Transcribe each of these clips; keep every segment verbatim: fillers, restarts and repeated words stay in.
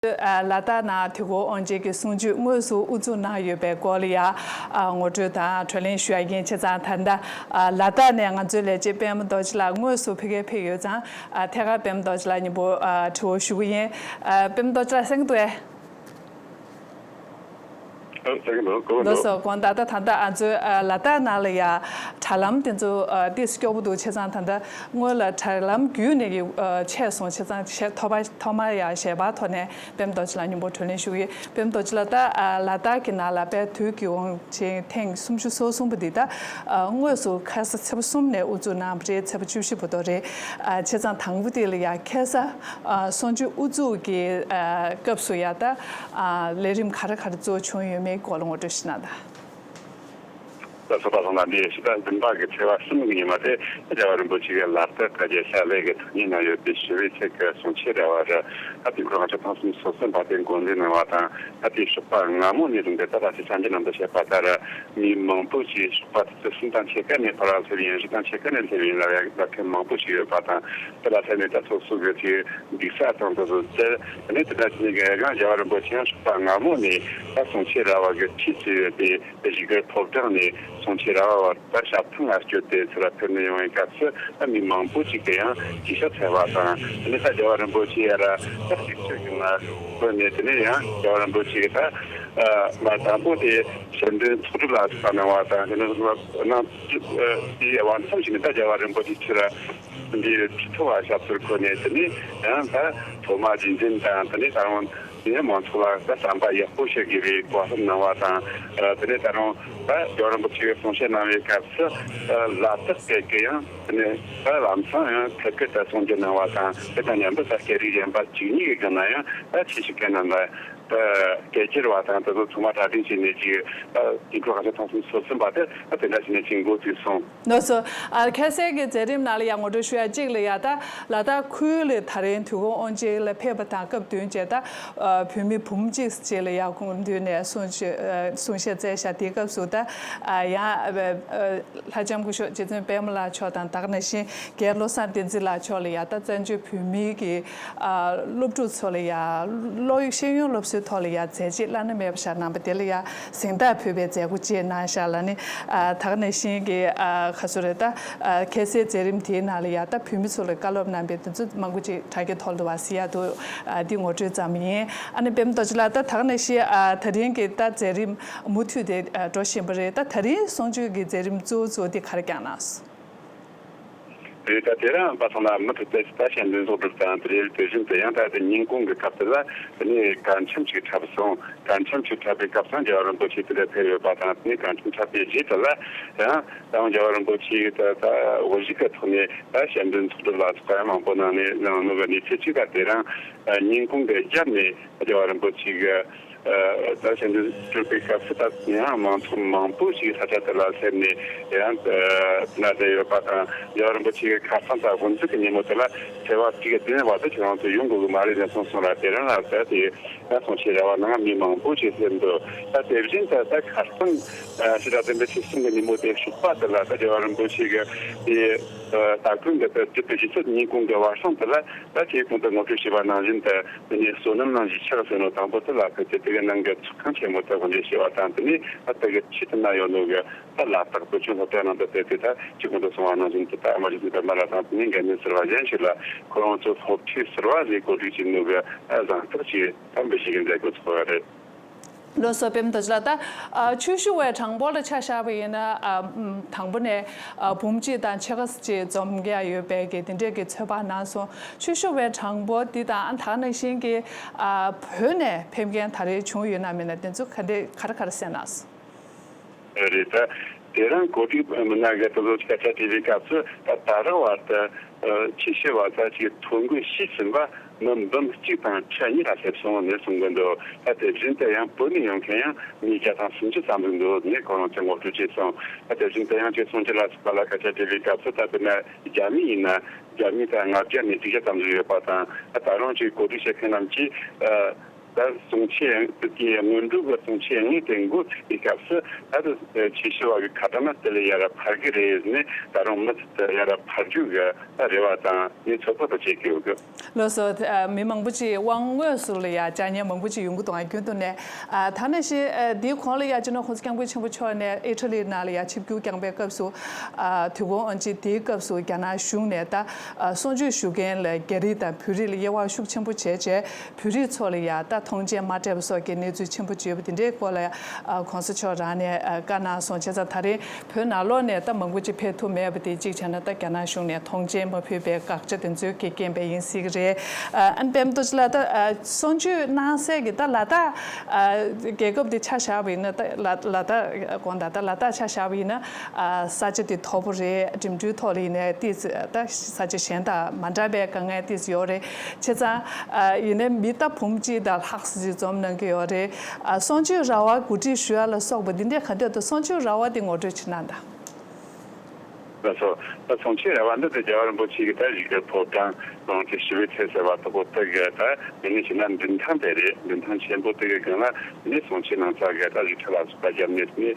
ཚོས་ལ་དྭགས་ནང་དུས་འཁོར་དབང་ཆེན་གྱི་གསུང་ཆོས་དངོས་སུ་དབུ་འཛུགས་གནང་ཡོད་པའི་སྐོར་ལ་ཡང་ངོ་སྤྲོད་དང་བགྲོ་གླེང་ཞུ་ཡ་ཡིན། བྱས་ཙང་ད་ལྟ་ལ་དྭགས་ནས་ང་ཚོའི་ལས་བྱེད་པད་མ་རྡོ་རྗེ་ལགས་དངོས་སུ་ཕ་གིར་ཕེབས་ཡོད་ཙང་ཐད་ཀར་པད་མ་རྡོ་རྗེ་ལགས་མཉམ་པོ་དྲི་བ་ཞུ་གི་ཡིན། པད་མ་རྡོ་རྗེ་ལགས་གསན་གྱི་འདུག་གས། ཨ། ལགས་སོ། དགོངས་དག་ད་ད་ལྟ་ང་ཚོའི་ལ་དྭགས་ནང་ལ་ཡ་དྲ་ལམ་དེ་ཚོ་ཏོག་ཙམ་སྐྱོ་པོ་འདུག་བྱས་ཙང་ད་ལྟ་སྔོན་ལ་དྲ་ལམ་བརྒྱུད་ནས་ཀྱི་ཆད་སོང་། བྱས་ཙང་ཐོག་མ་ཐོག་མ་ཡ་ཞལ་པར་ཐོག་ནས་པད་མ་རྡོ་རྗེ་ལགས་མཉམ་པོ་བགྲོ་གླེང་ཞུ་གི་ཡོད། པད་མ་རྡོ་རྗེ་ལགས་ད་ལ་དྭགས་ཀྱི་ནང་ལ་དཔལ་དུས་ཀྱི་དབང་ཆེན་ཐེངས་སུམ་ཅུ་སོ་གསུམ་པ་འདི་ད་དངོས་སུ་ཁ་ས་ཚེས་པ་གསུམ་ནས་དབུ་འཛུགས་གནང་བ་རེད། ཚེས་པ་བཅུ་བཞི་བར་དུ་རེད། བྱས་ཙང་དང་པོ་དེ་ལ་ཡ་ཁ་ས་གསུང་ཆོས་དབུ་འཛུགས་ཀྱི་སྐབས་སུ་ཡ་ད། ལས་རིམ་ག་རེ་ག་རེ་གཙོ་བྱུང་ཡོད་མེད་སྐོར་ལ་ངོ་སྤྲོད་ཞིག་གནང་དང་། ལགས་སོ། པ་སངས་ལགས། འདི་ཕྱི་ཟླ་བདུན་པ་གི་ཚེས་པ་གསུམ་གི་ཉི་མ་དེ་རྒྱལ་བ་རིན་པོ་ཆེ་གིས་ལ་དྭགས་དཀར་རྒྱལ་ཤར་ལྷོ་གི་ཐུགས་ཉིད་གནང་ཡོད་པའི་ཞི་བའི་ཚལ་གྱི་གསུང་ཆོས་ར་བ་རེད། ད་དུས་འཁོར་ལྔ་བརྒྱ་ཐམ་གསུམ་སོ་གསུམ་པ་དེ་འགོ་འཛིན་གནང་བ་དང་། ད་དེའི་ཞོགས་པ་སྔ་མོ་ནས་བཟུང་སྟེ་ད་ལྟ་ཕྱི་སངས་རྒྱས་རྣམ་ཐར་བཤད་པ་ལྟར་མི་མང་པོ་ཞིག་ཞོགས་པ་དུས་ཚོད་གསུམ་དང་ཕྱེད་ཀ་ནས་ཕར་སླེབས། ཡང་གཞི་དང་ཕྱེད་ཀ་ནས་སླེབས་ཡིན་ལ་ཡང་ལ་ཁེ་མང་པོ་ཞིག་ཡོད་པ་དང་། དེ་ལ་ལྷན་ནས་ད་སོ་སོ་གི་ཅིག་འདུག་ས་དང་དེ་ཚོ་བཙལ། དེ་ནས་དེ་འདྲ་བྱས་ནས་གང་རྒྱལ་བ་རིན་པོ་ཆེ་ཡང་ཞོགས་པ་སྔ་མོ་ནས་ད་གསུང་ཆོས་ར་བ་གི་ཁྲིད་བྱས་ཡོད་པའི་དེ་གཞིས་ཀ་ར་ཕོ་བྲང་ནས་གསུང་ཆོས་ར་བ་བར་ད་ཞབས་ཐང་ལ་བསྐྱོད་དེ་ཚུར་ལ་ཕེབས་ནས་ཡོང་བའི་སྐབས་སུ་ད་མི་མང་པོ་ཞིག་གིས་ཡང་ཅིག་ཤ་ཚ་བ་དང་། དེ་ནས་ད་རྒྱལ་བ་རིན་པོ་ཆེ་ཡ་ར་ད་ཅིག་ཆོས་ཀྱི་ངང་བཀོད་ནས། དེ་ནས་ཡང་རྒྱལ་བ་རིན་པོ་ཆེ་གིས་ད་མ་དང་པོ་དེ་གཞན་དོན་ཚོགས་སྒྲུབ་ལ་ཚོགས་གནང་བ་དང་། དེ་ནས་གནང་དེའི་བར་མཚམས་ཤིག་ནས་ད་རྒྱལ་བ་རིན་པོ་ཆེ་ཕྱིར་འདིའི་ཁྲི་ཐོག་ལ་ཞབས་སོར་འཁོད་ནས། དེ་ནས་ཡང་ད་ཐོག་མ་རྗེས་འཛིན་དང་། དེ་ནས་ད་རུང་དེ་ནས་མང་ཚོགས་ལ་ད་བསམ་པ་ཡག་པོ་བཤད་དགོས་པའི་བཀའ་སློབ་གནང་བ་དང་། དེ་ནས་ད་རུང་ད་རྒྱལ་བ་རིན་པོ་ཆེ་གིས་གསུང་བཤད་གནང་བའི་སྐབས་སུ་ལ་དྭགས་སྐད་ཀྱི་ཡང་དེ་ནས་ད་ལམ་སང་ཡང་ཐད་ཀར་ད་གསུང་ཆོས་གནང་བ་དང་། དེ་དང་མཉམ་དུ་ད་སྐད་རིགས་གཞན་པ་བཅུ་གཉིས་ཀྱི་སྒང་ལ་ཡང་ད་ཆོས་ཞུ་མཁན་རྣམས་ལ་ད་སྐད་ཁྱེར་བ་དང་དེ་ཚོ་ཚང་མ་གྲ་སྒྲིག་བྱས་ནས་ཅིག་ད་དུས་འཁོར་ལྔ་བརྒྱ་ཐམ་གསུམ་སོ་གསུམ་པ་དེ་ད་དེ་འདྲ་བྱས་ནས་ཅིག་འགོ་བཙུགས་སོང་། ལགས་སོ། ཨ། ཁ་སང་གི་མཛད་རིམ་ནང་ལ་ཡང་ངོ་སྤྲོད་ཞུ་ཡ་གཅིག་ལ་ཡ་ད་ལ་དྭགས་ཁུལ་ལ་ད་རིང་དུས་འཁོར་དབང་ཆེན་ལ་ཕེབས་པ་དང་སྐབས་བསྟུན་བྱས་ད་ཨ་བོད་མི་འབུམ་གཅིག་ཅིག་ལ་ཡ་དགོངས་འདུས་ནས་གསུང་བཤད་གསུང་བཤད་བསྩལ་བཞག་དེའི་སྐབས་སུ་ད་ཨ་ཡང་ཨ་ལྷ་ལྕམ་སྐུ་ཞབས་རྗེ་བཙུན་པད་མ་ལགས་མཆོག་དང་། ད་ག་ནང་བཞིན་རྒན་བློ་བཟང་བསྟན་འཛིན་ལགས་མཆོག་ལ་ཡ་ད་བཙན་བྱོལ་བོད་མིའི་གི་ཨ་སློབ་ཕྲུག་ཚོ་ལ་ཡ་སློབ་ཤེས་ཡོན་སློབ་གསོའི་ཐོག་ལ་ཡ་མཛད་རྗེས་བླ་ན་མེད་པ་བཞག་གནང་བ་དེ་ལ་ཡ་གཟེངས་རྟགས་ཕུལ་བའི་མཛད་སྒོ་ཅིག་གནང་བཞག་ལ་ནི། ཨ་ད་ག་ནང་བཞིན་གྱི་ཨ་ག་ཚོད་རེད་ད། ཨ་ཁ་སང་མཛད་རིམ་དེའི་ནང་ལ་ཡ་ད་བོད་མི་ཚོ་ལ་བཀའ་སློབ་གནང་བའི་དེ་ཚོ་མང་པོ་ཅིག་དྲ་རྒྱའི་ཐོག་ལ་འདུག་པ་གཟིགས་ཡག་འདུག་ཨ་འདི་ངོ་སྤྲོད་ཙམ་ཡིན། ཨ་ནི་པད་མ་རྡོ་རྗེ་ལགས། ད་ད་ག་ནང་བཞིན་ཨ་ད་རིང་གི་ད་མཛད་རིམ་མུ་མཐུད་དེ་ཨ་འགྲོ་བཞིན་པ་རེད། ད་ད་རིང་གསུང་ཆོས་ཀྱི་མཛད་རིམ་གཙོ་བོ་གཙོ་བོ་དེ་ག་རེ་བསྐྱངས་གནང་སོང་། རེད། ད་དེ་རིང་པ་སངས་ལགས་མུ་མཐུད་དེ་ད་ཞལ་འདོན་ཚོགས་སྒྲུབ་དང་། དེ་རེད། དེ་བཞིན་དུ་ཡང་ད་དེ་ཉིན་གུང་གི་སྐབས་དེ་ལ་དེ་ནས་གར་འཆམ་ཞིག་འཁྲབ་སོང་། གར་འཆམ་ཞིག་འཁྲབ་པའི་སྐབས་སུ་རྒྱལ་བ་རིན་པོ་ཆེ་དེ་འདྲ་ཕེབས་ཡོད་པ་དང་། དེ་ནས་གར་འཆམ་འཁྲབ་པའི་རྗེས་དེ་ལ་ཡང་ད་རྒྱལ་བ་རིན་པོ་ཆེ་ད་ད་དབུ་བཞུགས་ཀྱི་ཐོག་ནས་ད་ཞལ་འདོན་ཚོགས་སྒྲུབ་ལ་སོགས་པ་ཡང་མང་པོ་གནང་ནས་གནང་ནུས་པ་ནས། ཚེས་གཅིག་པ་དེ་རིང་ཉིན་གུང་གི་རྒྱབ་ནས་རྒྱལ་བ་རིན་པོ་ཆེ་གི་ད་ཞལ་འདོན་སྒྲུབ་པའི་སྐབས་སུ་ད་ཡང་མང་ཚོགས་མང་པོ་ཞིག་ས་ཆ་དེ་ལ་སླེབས་ནས་ཡང་ན་བསྡད་ཡོད་པ་དང་། རྒྱལ་བ་རིན་པོ་ཆེ་གི་ཁ་སང་ད་དབུ་འཛུགས་ཀྱི་ཉིན་མོ་དེ་ལ་ཚེས་པ་དྲུག་གི་བདུན་བར་དུ་ཁྱེད་རང་ཚོ་ཡོང་དགོས་ཀྱི་མ་རེད་ཟེར་གསུངས་སོང་ལ། དེ་རིང་ལ་ད་དེ་ད་གསུང་ཆོས་ར་བ་ནང་མི་མང་པོ་ཞིག་སླེབས་འདུག་ད་དེ་བཞིན་ད་ད་ཁ་སང་ཕྱི་ཟླ་བདུན་པའི་ཚེས་གསུམ་གི་ཉིན་མོ་དེ་ཞོགས་པ་དེ་ལ་ད་རྒྱལ་བ་རིན་པོ་ཆེ་གི་དེ་ད་གུང་གི་ད་སྒྲུབ་པའི་རྗེས་སུ་ཉིན་གུང་གི་བར་སང་དེ་ལ་ད་ཁྱེད་གོང་དུ་ངོ་སྤྲོད་བྱས་པ་ནང་བཞིན་དུ། དེ་ནས་བསོད་ནམས་གླིང་གཞིས་ཆགས་ཟེར་ནོ་དང་པོ་དེ་ལ་ཕེབས་ཏེ། དེ་གའི་ནང་གི་ཚོགས་ཁང་ཆེན་མོ་དེ་དབུ་འབྱེད་བྱས་པ་དང་། དེ་ནས་ཨ་དེ་གི་ཕྱི་དེ་ན་ཡོད་ནོ་གི་ད་ལ་དྭགས་བོད་ལྗོངས་སློབ་གྲྭ་ནང་དུ་ཕེབས་ཏེ། ད་ཅི་གོང་དུ་གསུངས་པ་ནང་བཞིན་དུ་ད་ཨ་མ་རྗེ་བཙུན་པད་མ་ལགས་དང་། དེ་ནས་འགན་ནུས་ཟུར་པ་གཞན་ཞིག་ལ་ཁོ་རང་ཚོ་སློབ་ཁྲིད་ཟུར་པ་ཞིག་གོ་སྒྲིག་བྱས་ནོ་གི་ཨ་གཟེངས་རྟགས་ཅིག་ད་འབུལ་བཞེས་ཀྱི་མཛད་སྒོ་ཚོགས་པ་རེད། ལགས་སོ། པད་མ་རྡོ་རྗེ་ལགས། ད་ཨ་ཆོས་ཞུ་བའི་གྲངས་འབོར་ལ་ཆ་བཞག་པ་ཡིན་ན། ཨ་དང་པོ་ནས་ཨ་འབུམ་གཅིག་དང་ཕྱེད་ཀ་ཅིག་འཛོམས་ཀྱི་ཡོད་པའི་གི་དེ་འདྲས་ཀྱི་ཚོད་དཔག་གནང་སོང་། ཆོས་ཞུ་བའི་གྲངས་འབོར་འདི་དང་ད་ག་ནང་བཞིན་གྱི་ཨ་བོད་ནས་ཕེབས་མཁན་ད་རེས་བྱུང་ཡོད་ན་མེད་ན་དེ་ཚོ་ག་འདྲས་ག་རེ་ག་རེ་གསན་གནང་སོང་། རེད། ད་དེ་རིང་གོ་སྒྲིག་མི་སྣ་གིས་དེ་ཚོ་སྐད་ཆ་དྲིས་པའི་སྐབས་སུ། ད་ད་རེས་བར་དུ་ཨ་ཆོས་ཞུ་བ་ད་ཅིག་ཐོ་འགོད་ཞུས་ཟིན་པ་མི་འབུམ་གཅིག་དང་ཁྲི་གཉིས་ལ་སླེབས་སོང་ནས་གསུང་གི་འདུག་ད་དེ་བཞིན་དུ་ཡང་བོད་ནས་ཡོང་མཁན་ཡང་མི་བརྒྱ་དང་སུམ་ཅུ་ཙམ་ཟིག་འདུག་ནས་ཁོ་རང་ཚོས་ངོ་སྤྲོད་བྱས་སོང་། ད་དེ་བཞིན་དུ་ཡང་ཅིག་གསུང་ཆོས་ལ་སོགས་པ་ལ་སྐད་ཆ་དྲིས་པའི་སྐབས་སུ། ད་དཔེར་ན་རྒྱ་མི་ཡིན་ན་རྒྱ་མི་ད་ལྔ་བརྒྱ་ནས་བཅུ་བརྒྱ་ཙམ་ཟིག་ཡོད་པ་དང་། ད་ད་རུང་ཅིག་གོ་སྒྲིག་བྱེད་མཁན་རྣམས་ཀྱིས་ཨ། ད་ ད་གསུང་ཆོས་དེ་སྔོན་འགྲོ་གི་གསུང་ཆོས་དངོས་དེ་འགོ་ཚུགས་པའི་སྐབས་སུ། ད་དེ་ཆོས་ཞུ་བ་གི་ཁ་གྲངས་ནི་དེ་ལས་ཡར་འཕར་གི་རེད་ཟེར་ནས། ད་རུང་མུ་མཐུད་དུ་ཡར་འཕར་རྒྱུ་གི་ད་རེ་བ་དང་ངས་ཚོད་དཔག་ཏུ་བྱེད་ཀྱི་ཡོད་གི། ལགས་སོ། ཨ། མི་མང་པོ་ཅིག་དབང་དངོས་སུ་ལ་ཡ་བཅར་མཁན་མང་པོ་ཅིག་ཡོང་གི་འདུག་ཨ། རྒྱུན་དུ་ནས། ཨ། ད་ནང་བཞིན། ཨ། འདིའི་གོང་ལ་ཡ་སྤྱི་ནོར་༸གོང་ས་༸སྐྱབས་མགོན་ཆེན་པོ་མཆོག་ནས་ཨི་ཊ་ལི་ནང་ལ་ཡ་ཆིབས་བསྒྱུར་བསྐྱངས་པའི་སྐབས་སུ། ཨ། དུས་འཁོར་དབང་ཆེན་དེའི་སྐབས་སུ་རྒྱ་ནག་གཞུང་ནས་ད། ཨ། གསུང་ཆོས་ཞུ་མཁན་ལ་རྒྱ་རིགས་དང་བོད་རིགས་ལ་དབྱེ་བ་ཤུགས་ཆེན་པོ་བྱས་བྱས། བོད་རིགས་ཚོ་ལ་ཡ་ད་ཐོངས་མཆན་མ་སྤྲད་པ་སོགས་ཀྱི་གནས་ཚུལ་ཆེན་པོ་བརྗོད་པ་དེ་འདྲའི་སྐོར་ལ་ཡ། ཨ། ༸གོང་ས་མཆོག་རང་ནས། ཨ། བཀའ་གནང་སོང་། བྱས་ཙང་ད་རེས་བོད་ནང་ལོགས་ནས་ད་མང་པོ་ཅིག་ཕེབས་ཐུབ་མེད་པ་དེ་གཅིག་བྱས་ན། ད་རྒྱ་ནག་གཞུང་ནས་ཐོངས་མཆན་མ་ཕུལ་བའི་དགག་བྱ་དེ་ཚོའི་གི་རྐྱེན་པས་ཡིན་སྲིད་ཀྱི་རེད། ཨ། ཨ་ནི་པད་མ་རྡོ་རྗེ་ལགས། ད། ཨ། གསུང་ཆོས་གནང་སའི་གི་ད་ལ་དྭགས། ཨ། རྒྱལ་ཁབ་དེ་ཆ་བཞག་པ་ཡིན་ན། ད་ལ་ལ་དྭགས་དགོངས་དག་ད་ལ་དྭགས་ཆ་བཞག་པ་ཡིན་ན། ཨ། ས་ཆ་དེ་མཐོ་པོ་རེད། འགྲིམ་འགྲུལ་ཐོག་ལ་ཡིན་ནའི་ཏོག་ཙམ་ད་ས་ཆ་གཞན་དང་མ་འདྲ་བའི་དཀའ་ངལ་ཏོག་ཙམ་ཡོད་རེད། བྱས་ཙང་། ཨ། ཡིན་ནའི་མི་ད་འབུམ་གཅིག་དང་ལྷག་ཙམ་ཅིག་འཛོམས་གནང་གི་ཡོད་རེད། ཨ། གསུང་ཆོས་ར་བ་གོ་སྒྲིག་ཞུ་ཡ་ལ་སོགས་པ་འདི་འདྲའི་ག་འདྲ་འདུག་གསུང་ཆོས་ར་བ་དེ་ངོ་སྤྲོད་ཅིག་གནང་དང་། ལགས་སོ། ད་གསུང་ཆོས་ར་བ་འདི་དེ་རྒྱལ་བ་རིན་པོ་ཆེ་གི་ད་བཞུགས་སའི་ཕོ་བྲང་རང་གི་ཞི་བའི་ཚལ་ཟེར་བ་དེ་གོ་དེ་གི་ད་ངོས་ནས་བྱས་ན་མདུན་ཐང་དེ་རེད། མདུན་ཐང་ཆེན་པོ་དེ་གི་སྒང་ལ་ནས་གསུང་ཆོས་གནང་ས་གི་ད་བཞུགས་ཁྲི་ལ་སོགས་པ་བརྒྱབ་ནས་ནས།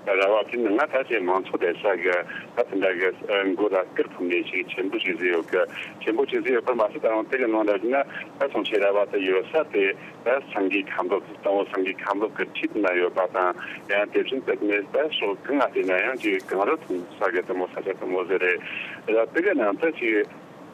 ཨ། ར་བ་དེ་ནི་ང་ད་ཅིག་མང་ཚོགས་བསྡད་ས་གི་ད་དེ་འདྲ་གི། ཨ། མགོ་ལ་སྐུར་ཕུབ་ནས་ཅིག་ཆེན་པོ་ཞིག་བཟོས་ཡོད་གི། ཆེན་པོ་ཞིག་བཟོས་ཡོད་པར་མ་ཟད། ད་རུང་དེ་གི་ནང་འདྲ་བྱས་ན་ད་གསུང་ཆོས་ར་བ་དེ་ཡོད་ས་དེ་ད་སེང་གེ་ཁམས་ལོག་གི། སྟོང་བོ་སེང་གེ་ཁམས་ལོག་གི་འཁྲིས་ན་ཡོད་པ་དང་། ཡང་དེ་བཞིན་དུ་ནས་ད་ཕྱོགས་གང་ང་བལྟས་ན་ཡང་ཅིག་གངས་རི་མཐོང་ས་གི་དེ་མོ་ས་ཆ་དེ་མོ་ཟིག་རེད། ད་དེ་གི་ནང་དུ་ཅིག་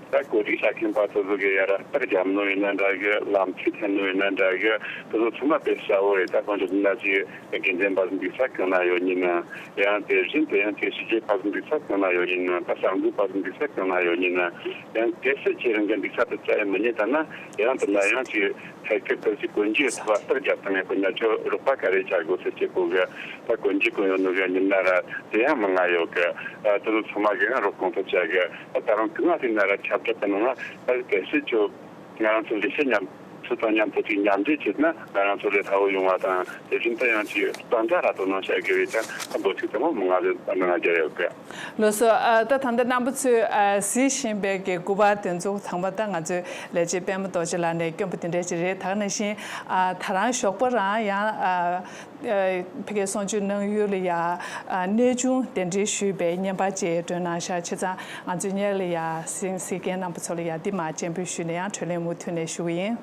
ད་གོ་སྒྲིག་བྱ་མཁན་པ་དེ་ཚོ་གི་ཡར་རྟ་རྒྱབ་ནོ་ཡིན་ན་འདྲ་གི། ལམ་ཐིག་འཐེན་ནོ་ཡིན་ན་འདྲ་གི། དེ་ཚོ་ཚང་མ་དཔེ་གསལ་བོ་རེད། ད་དཔེ་འཇོག་ན་ཅིག་དགེ་འདུན་པ་ཚོ་འདུག་ས་གང་ན་ཡོད་ཡིན་ན། ཡང་དེ་བཞིན་དུ་ཡང་ཅིག་ཕྱི་རྒྱལ་པ་ཚོ་འདུག་ས་གང་ན་ཡོད་ཡིན་ན། ད་གསར་འགོད་པ་ཚོ་འདུག་ས་གང་ན་ཡོད་ཡིན་ན། ཡང་གལ་སྲིད་ཁྱེད་རང་གི་འདུག་ས་དེ་བཙལ་མི་རྙེད་ད་ན། ཡང་དེ་ན་ཡང་ཅིག་ཐད་ཀར་དུ་ཅིག་གོན་རྒྱུ་ཡོད་ཐོག་ལ་རྟ་རྒྱབ་བཏང་ཡོད་པ་ན་ཁྱོད་རོགས་པ་ག་རེ་བྱ་དགོས་ཟེར་གྱི་གོ་གི། ད་གོན་རྒྱུ་གོན་ཡོད་ནོ་གི་ཉིན་ན་ར་དེ་ཡང་མི་ང་ཡོད་གི། ད་དེ་ཚོ་ཚང་མ་གི་ཡང་རོགས་གོང་ཐུབ་བྱ་གི། ད་ད་རུང་གང་ང་དེ་ན་ར་ཁྱབ་བསྒྲགས་དང་ནང་ལ་ད་གལ་སྲིད་ཁྱོད་ང་རང་ཚོ་ལས་བྱེད་མཉམ་ཚོ་དང་མཉམ་དུ་ཅིག་མཉམ་འབྲེལ་བྱས་ན་ང་རང་ཚོ་ལས་སླ་བོ་ཡོང་བ་དང་། དེ་བཞིན་དུ་ཡང་ཅིག་གཙང་སྦྲ་ར་དོ་སྣང་བྱ་དགོས་པས་ཀྱང་ད་འབོད་ཚིག་དེ་མོ་མི་ང་ལས་མི་ང་རྒྱ་ཡོད་གི། ལགས་སོ། ཨ། ད་ད་ལྟ་རྣམ་པ་ཚོས། ཨ། གཟིགས་བཞིན་པའི་གི་སྐུ་པར་དེ་ཚོ་ཚང་མ་ད་ང་ཚོའི་ལས་བྱེད་པད་མ་རྡོ་རྗེ་ལགས་ནས་བསྐྱོན་པ་དེ་འདྲ་ཅིག་རེད། ད་ག་ནང་བཞིན། ཨ། ད་རང་ཞོགས་པ་རང་ཡང་། ཨ། ཨ། ཕ་གིའི་གསུང་ཆོས་གནང་ཡུལ་ལ་ཡ། ཨ། གནས་ཆུང་གདན་འདྲེན་ཞུས་པའི་བརྙན་པར་ཅིག་སྤྲོད་གནང་ཤག་བྱས་ཙང་ང་ཚོས་སྔོན་ལ་ཡ་གཟིགས་གཟིགས་མཁན་རྣམ་པ་ཚོ་ལ་ཡ་འདི་མར་སྤྱན་འབུལ་ཞུས་ནས་ཡང་དྲི་ལན་མུ་མཐུད་ནས་ཞུ་གི་ཡིན།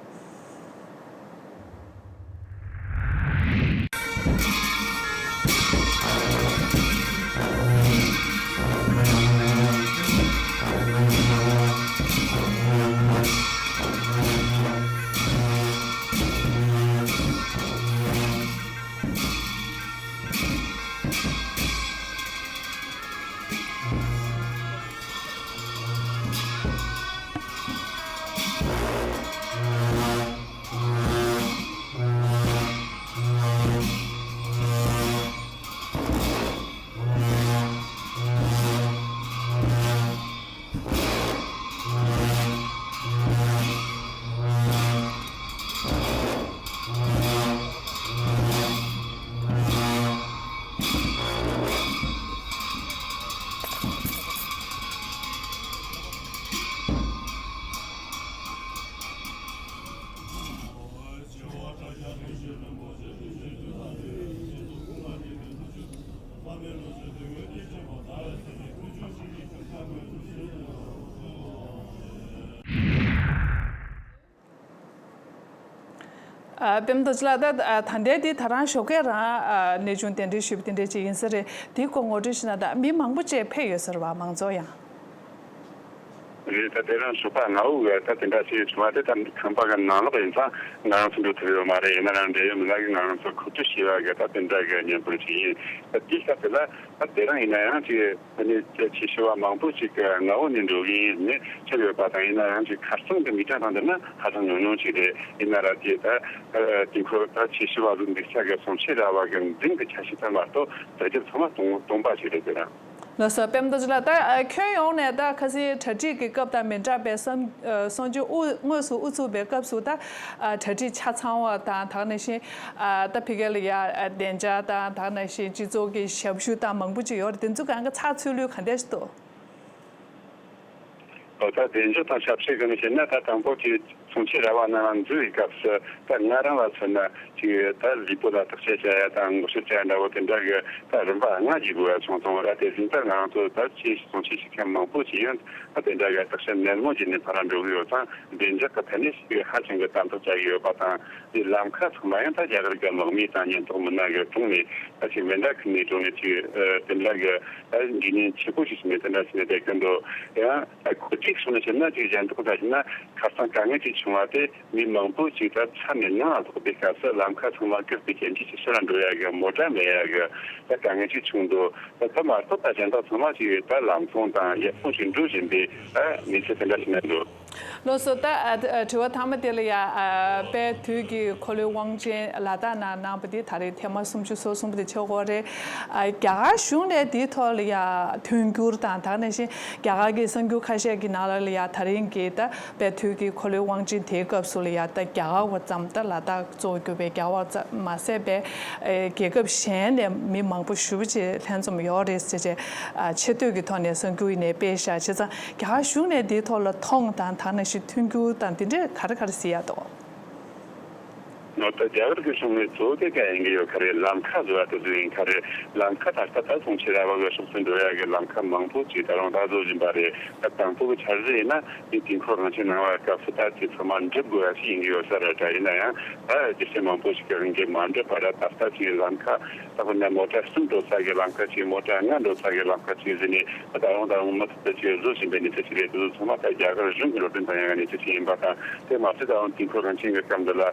ཨ། པད་མ་རྡོ་རྗེ་ལགས། ད་ད་ལྟའི་འདི་ད་རང་ཞོགས་ཀས་རང་། ཨ། གནས་ཆུང་གདན་འདྲེན་ཞུས་པ་དེ་འདྲ་ཅིག་ཡིན་ས་རེད། དེའི་སྐོར་ངོ་སྤྲོད་ཞུས་ན། ད་མི་མང་པོ་ཅིག་ཕེབས་ཡོད་ས་རེད་བ། མང་ཚོགས་ཡང་། རེད། ད་དེ་རིང་ཞོགས་པ་སྔ་པོ་གི་ད་དེ་འདྲ་ཞིག་བྱུང་བ་དེ་ད་ཁང་པ་གི་ནང་ལོགས་ཡིན་ཙང་ང་རང་ཚོ་འགྲོ་ཐུབ་ཡོད་མ་རེད། ཡིན་ན་རང་འབྲེལ་ཡོད་མི་སྣ་གིས་ང་རང་ཚོ་གོ་སྒྲིག་བྱས་པ་གི་ད་དེ་འདྲ་གི་བརྙན་པར་ཅིག་ཡིན། ད་དེའི་སྐབས་དེ་ལ་ད་དེ་རིང་ཡིན་ན་ཡང་ཅིག་ཨ་ནི་ཆོས་ཞུ་བ་མང་པོ་ཞིག་སྔ་པོ་ནས་འགྲོ་གི་ཡིན་ནས་ཆགས་ཡོད་པ་དང་། ཡིན་ན་ཡང་ཅིག་ཁ་སང་གི་མི་གྲངས་དང་བསྡུར་ན་ཧ་ཅང་ཉུང་ཉུང་ཞིག་རེད། ཡིན་ན་ར་དེ་ད་དེ་ཁོ་ད་ཆོས་ཞུ་བ་ཟིག་འདུག་ས་གི་གསུང་ཆོས་ར་བ་གི་འཛིན་གྱི་ཆ་ཤས་ཙམ་མ་གཏོགས་དེ་རྒྱབ་ཚང་མ་སྟོང་སྟོང་པ་ཞིག་རེད། དེ་ར། ལགས་སོ། པད་མ་རྡོ་རྗེ་ལགས། ད་ཁྱོན་ཡོངས་ནས་ད་ཁ་སང་གྲ་སྒྲིག་གི་སྐབས་དང་མི་འདྲ་བའི་བསམ། གསུང་ཆོས་དངོས་དངོས་སུ་དབུ་ཚུགས་པའི་སྐབས་སུ་ད་གྲ་སྒྲིག་ཆ་ཚང་བ་དང་། ད་ག་ནང་བཞིན། ཨ། ད་ཕ་གི་ལ་ཡ། ཨ། བདེ་འཇགས་དང་། ད་ག་ནང་བཞིན་སྤྱི་ཚོགས་ཀྱི་ཞབས་ཞུ་དང་མང་པོ་ཅིག་ཡོད་རེད། དེ་ཚོ་གང་ག་ཚགས་ཚུད་ལུགས་ག་འདྲ་ཞིག་འདུག་ཨོ། ད་བདེ་འཇགས་དང་ཞབས་ཞུ་གང་ཞེ་ན། ད་དང་པོ་དེ་ གྲོང་ཁྱེར་ར་བ་ནང་ལ་འཛུལ་བའི་སྐབས་སུ་ད་ང་རང་ལ་མཚོན་ན་ཅིག་ད་ལུས་པོ་ལ་བརྟག་དཔྱད་བྱ་ཡ་དང་ངོ་ཤེས་བྱ་ཡ་འདྲ་བོ་དེ་འདྲ་གི་ད་རིམ་པ་ལྔ་ཅིག་དགོས་ཡ་བྱུང་སོང་། ར་དེ་བཞིན་ད་ང་རང་ཚོ་ད་ཆེས་གྲོང་ཁྱེར་ཞིག་མཁན་མང་པོ་ཞིག་ཡང་ད་དེ་འདྲ་གི་བརྟག་དཔྱད་ནན་མོ་བྱས་ནས་ཕར་འགྲོ་གི་ཡོད་ཙང་བདེ་འཇགས་ཀྱི་ཐད་ནས་ཞིག་ཧ་ཅང་གི་དམ་དྲག་བྱ་གི་ཡོད་པ་དང་། དེ་ལམ་ཁ་ཚང་མ་ཡང་ད་རྒྱ་གར་གྱི་དམག་མི་དང་ཉེན་རྟོག་མི་སྣ་གི་དྲུང་ནས་ད་ཅིག་མེ་མདའ་ཁུར་ནས་དྲུང་ནས་ཅིག་དེ་འདྲ་གི་ད་འཇིགས་ཉེན་ཆེ་པོ་ཞིག་བྱས་ནས་དེ་འདྲ་བྱས་ནས་བསྡད་ཀྱི་འདུག། ཡང་ད་གོ་སྒྲིག་སོང་ནས་བཤད་ན་ཅིག་གཞན་དག་ད་བྱས་ན་ཁ་སང་དཀའ་ངལ་ཅིག་བྱུང་བ་དེ་མི་མང་པོ་ཅིག་ད་ཚ་མེད་ནང་ལ་ཐོགས་པའི་སྐབས་སུ་ལམ་ཁ་ཚང་མ་བཀག་པའི་རྐྱེན་གྱིས་ཕྱི་ཕྱིར་འགྲོ་ཡ་གི་མོ་ཊ་མེད་ཡ་གི་ད་དཀའ་ངལ་ཅིག་བྱུང་འདུག། ད་ད་མ་གཏོགས་ད་གཞན་དག་ཚང་མ་ཅིག་ད་ལམ་སང་དང་ཡག་པོ་ཅིག་འགྲོ་བཞིན་པའི་ད་གནས་ཚུལ་དེ་འདྲ་ཞིག་ནས་འདུག། ལགས་སོ། ད་ཨ་དྲི་བ་མཐའ་མ་དེ་ལ་ཡ་ཨ་དཔལ་དུས་ཀྱི་འཁོར་ལོའི་དབང་ཆེན་ལ་དྭགས་ནང་གནང་བ་དེ་ད་རེས་ཐེངས་མ་སུམ་ཅུ་སོ་གསུམ་པ་དེ་ཆགས་ཀྱི་ཡོད་རེད། ཨ་རྒྱ་གར་གཞུང་ནས་དེའི་ཐོག་ལ་ཡ་མཐུན་འགྱུར་དང་ད་ག་ནང་བཞིན་རྒྱ་གར་གྱི་གསར་འགྱུར་ཁ་ཤས་ཀྱི་ནང་ལ་ལ་ཡ་ད་རིང་གི་ད་དཔལ་དུས་ཀྱི་འཁོར་ལོའི་དབང་ཆེན་དེའི་སྐབས་སུ་ལ་ཡ་ད་རྒྱ་གར་བ་ཙམ་ད་ལ་དྭགས་གཙོ་བོ་གྱུར་པའི་རྒྱ་གར་བ་ཙམ་མ་ཟད་པའི་ཨེ་རྒྱལ་ཁབ་གཞན་ནས་མི་མང་པོ་ཞེ་པོ་ཅིག་ལྷན་འཛོམས་ཡོད་རེད་ཟེར་བྱས་ཨ་ཆེ་བསྟོད་ཀྱི་ཐོག་ནས་གསར་འགྱུར་ཡིན་ནའི་སྤེལ་བཞག་བྱས་ཙང་། རྒྱ་གར་གཞུང་ནས་འདིའི་ཐོག་ལ་མཐོང་དང་ད་ནང་བཞིན་མཐུན་འགྱུར་དང་འདི་འདྲས་ག་རེ་ག་རེ་གཟིགས་ཡག་འདུག། ནོར་ད་རྒྱ་གར་གྱི་གཞུང་ནས་གཙོ་བོ་དེ་ག་ཡིན་གྱི་ཡོད་ཁ་རེད། ལམ་ཁ་བཟོ་བ་དེ་ཚོ་ཡིན་ཁ་རེད། ལམ་ཁ་ད་ལྟ་ད་གྲོང་ཁྱེར་ར་བ་གི་ཕྱོགས་སུ་འགྲོ་ཡག་གི་ལམ་ཁ་མང་པོ་ཅིག་ད་རུང་ད་བཟོ་བཞིན་པ་རེད། ད་དང་པོ་གི་འཆར་གཞི་ཡིན་ན་དེ་དུས་འཁོར་དབང་ཆེན་གནང་བའི་སྐབས་སུ་ད་དེ་ཚང་མ་འགྲུབ་དགོས་ཡ་ཞིག་ཡིན་གྱི་ཡོད་ས་རེད། ད་ཡིན་ན་ཡང་ད་རྒྱུ་རྐྱེན་མང་པོ་ཞིག་གི་དབང་གིས་མ་འགྲུབ་པ་ར། ད་ལྟ་ཅིག་ལམ་ཁ་ད་དཔེར་ན་མོ་ཊ་གསུམ་འགྲོ་ས་གི་ལམ་ཁ་ཅིག་མོ་ཊ་ལྔ་འགྲོ་ས་གི་ལམ་ཁ་ཅིག་ཟེར་ནས། ད་རུང་ད་རུང་མུ་མཐུད་དུ་ཅིག་བཟོ་བཞིན་པའི་གནས་ཚུལ་ཅིག་རེད། དེ་ཚོ་ཚང་མ་ད་རྒྱ་གར་གཞུང་གི་འགྲོ་གྲོན་དང་ཡང་གནས་ཚུལ་ཅིག་ཡིན་པ་དང་། དེ་མ་ཟད་ད་རུང་དུས་འཁོར་དབང་ཆེན་གྱི་སྐབས་འདི་ལ་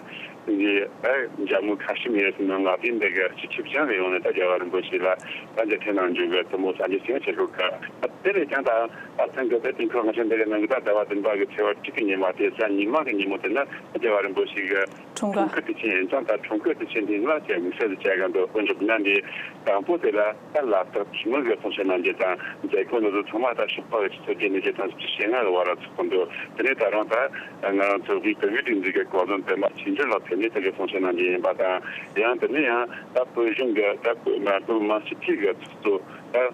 ཅིག་ཨ་རྒྱ་མི་ཁ་ཤས་མི་ཡོད་ཟིན་ན་ང་དེ་འདི་ག་སྤྱི་ཁྱབ་ཅང་རེ་ཡོང་ནས་ད་རྒྱལ་བ་རིན་པོ་ཆེ་ལ་ད་མཇལ་འཕྲད་གནང་རྒྱུ་གི་དུ་མོ་ས་འཇལ་ཞིང་བྱེད་དགོས་ཀ། ད་དེ་ལས་ཀྱང་ད་ཨ་ཐང་གི་ད་དུས་འཁོར་དབང་ཆེན་འདི་གི་ནང་གི་ད་ཟླ་བ་བདུན་པ་གི་ཚེས་པ་དྲུག་གི་ཉི་མ་དེ་གཟའ་ཉི་མ་གི་ཉིན་མོ་དེ་ན་ད་རྒྱལ་བ་རིན་པོ་ཆེ་གི་འཁྲུངས་སྐར། འཁྲུངས་སྐར་དུས་ཆེན་ཡིན་ཙང་ད་འཁྲུངས་སྐར་དུས་ཆེན་དེ་ལ་ཅིག་དམིགས་བསལ་དུ་བྱ་དགོས་འདུག། དཔེ་འཇོག་ན་འདི་དང་པོ་དེ་ལ་ད་ལ་དྭགས་ཐུན་མོང་གི་གསུང་ཆོས་གནང་རྒྱུ་དང་མཛད་སྒོ་འདི་ཚོ་ཚང་མ་ད་ཞོགས་པ་གི་ཆུ་ཚོད་བརྒྱད་ནས་བརྒྱད་དང་བཅུ་ཞེ་ལྔ་གི་བར་ལ་ཚོགས་ཀྱི་འདུག། དེ་ནས་ད་རུང་ད་ང་རང་ཚོ་དབུས་བོད་མིའི་སྒྲིག་འཛུགས་ཀྱི་གོ་བློན་པད་མ་ཆོས་འབྱོར་ལགས་ཕེབས་ནས་དེ་གའི་གསུང་ཆོས་གནང་རྒྱུ་ཡིན་པ་དང་། ཡང་དེ་ནས་ཡང་ད་བོད་གཞུང་གི་ད་བོད་མི་མང་སྤྱི་འཐུས་ཀྱི་ཚོགས་གཙོ་ད་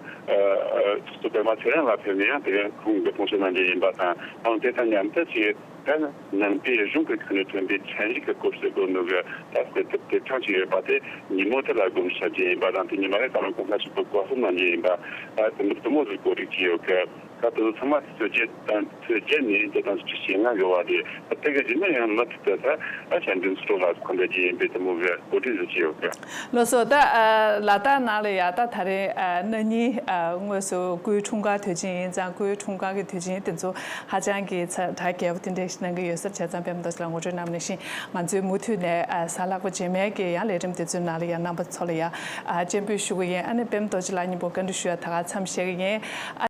ཚོགས་གཙོ་པད་མ་ཚེ་རིང་ལགས་ཕེབས་ནས་ཡང་དེ་གའི་ཁོང་གི་གསུང་ཆོས་གནང་རྒྱུ་ཡིན་པ་དང་། ཨང་དེ་དང་མཉམ་དུ་ཅིག་ད་ནང་པའི་གཞུང་གི་ཁྲོད་ནས་ཐོན་པའི་ཚན་རིག་གི་སྐོར་ཟེར་དགོས་ནོ་གི་ད་དཔེ་དེབ་དེབ་ཐེངས་ཅིག་ཡོད་པ་དེ་ཉིན་མོ་དེ་ལ་དགོངས་ཞུ་རྒྱུ་ཡིན་པ་དང་། དེ་ཉི་མ་རེ་ད་རུང་གོང་ས་མཆོག་གི་སྐུ་གསུང་གནང་རྒྱུ་ཡིན་པ། ད་དེ་འདི་དུ་མོ་ཟིག་གོ་སྒྲིག་བྱས་ཡོད་གི། ད་དེ་ཚོ་ཚང་མ་ཚོད་བརྒྱད་དང་ཚོད་བརྒྱད་ནས་བརྒྱད་དང་ཚོད་བཅུ་ཞེ་ལྔ་གི་བར་དེ་ད་དེ་གི་རྗེས་ནས་ཡང་མུ་མཐུད་དུ་ད་ཨ་ཞལ་འདོན་སྤྲོ་ལ་ཁོ་འདྲ་རྒྱུ་ཡིན་པའི་དུ་མོ་གི་གོ་སྒྲིག་ཟིག་བྱས་ཡོད་གི། ལགས་སོ། ད་ཨ་ལ་དྭགས་ནང་ལ་ཡ་ད་ད་རེས་ཨ་གནངས་ཉིན་ཨ་དངོས་སུ་སྐུའི་འཁྲུངས་སྐར་དུས་ཆེན་ཡིན་ཙང་། སྐུའི་འཁྲུངས་སྐར་གྱི་དུས་ཆེན་དེ་ཚོ་ཧ་ཅང་གི་ཚ་གྲ་རྒྱས་པོ་དེ་འདྲ་ཞིག་གནང་གི་ཡོད་ས་རེད། བྱས་ཙང་པད་མ་རྡོ་རྗེ་ལགས་ངོ་སྤྲོད་གནང་བ་ནང་བཞིན་ང་ཚོའི་མུ་མཐུད་ནས་ཨ་གཟའ་ལྷག་པ་རྗེས་མའི་གི་ཡང་ལས་རིམ་དེ་ཚོའི་ནང་ལ་ཡ་རྣམ་པ་ཚོ་ལ་ཡ་ཨ་སྤྱན་འབུལ་ཞུ་གི་ཡིན། ཨ་ནི་པད་མ་རྡོ་རྗེ་ལགས་མཉམ་པོ་བཀའ་འདྲི་ཞུ་ཡ་ད་ག་མཚམས་བཞག་གི་ཡིན། ཨ་